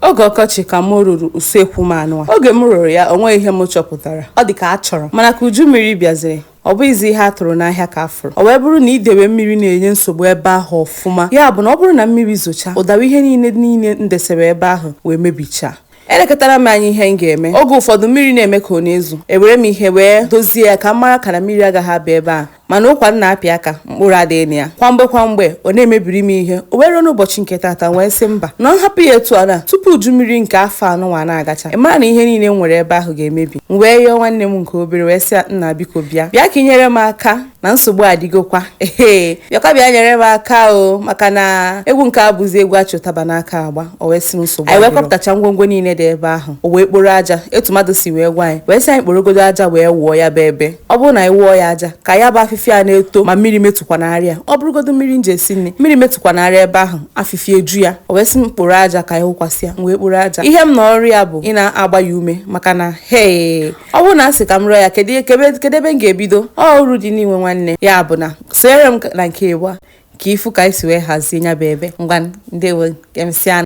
Oge ọkọchị ka m rụrụ usekwu m anụwa. Oge m rụrụ ya, o nweghị ihe m chọpụtara. Ọ dị ka a chọrọ. Mana ka uju mmiri bịaziri, ọ bụghịzi ihe a tụrụ n'ahịa ka a fụrụ. O wee bụrụ na idewe mmiri na-enye nsogbu ebe ahụ ọfụma. Ya bụ na ọ bụrụ na mmiri zochaa, ụdawa ihe niile niile m desere ebe ahụ wee mebichaa. Elekọtara m anya ihe m ga-eme. Oge ụfọdụ mmiri na-eme ka ọ na-ezo. Ewere m ihe wee dozie ya ka m mara ka na mmiri agaghị aba ebe a. Mana ụkwa m na-apị aka, mkpụrụ adịghị na ya. Kwa mgbe kwa mgbe, ọ na-emebiri m ihe. O wee ruo n'ụbọchị nke taata, m wee sị mba, na m hapụ ya etu a na tupu uju mmiri nke afọ anụnwa na-agacha, ị mara na ihe niile m nwere ebe ahụ ga-emebi. M wee yọọ nwanne m nke obere wee sị ya, nna, biko bịa bịa ka ị nyere m aka na nsogbu adịgokwa. Ee, bịakwa bịa nyere m aka o, maka na egwu nke a bụzi egwu achị ụtaba n'aka agba. O wee sị m nsogbu anyị. Wee kwapụtacha ngwongwo niile dị ebe ahụ. O wee kporo aja etu mmadụ si wee gwa anyị, wee sị anyị kporogodo aja wee wụọ ya bụ ebe. Ọ bụrụ na anyị wụọ ya aja, ka ya bụ afịfịa na-eto ma mmiri metụkwanarị ya. Ọ bụrụgodo mmiri nji esi nri, mmiri metụkwanarị ebe ahụ, afịfịa eju ya. O wee sị m kporo aja ka anyị wụkwasị ya. M wee kporo aja. Ihe m na ọrụ ya bụ ị na-agba ya ume, maka na hee, ọ bụrụ na a sị ka m rụọ ya, kedu kedu ebe m ga-ebido? Ọ uru dị n'inwe nwanne ya bụ na sonyere m na nke ịgba ka ịfụ ka anyị si wee hazie ya bụ ebe. Ngwa, ndewo, ka emesịa.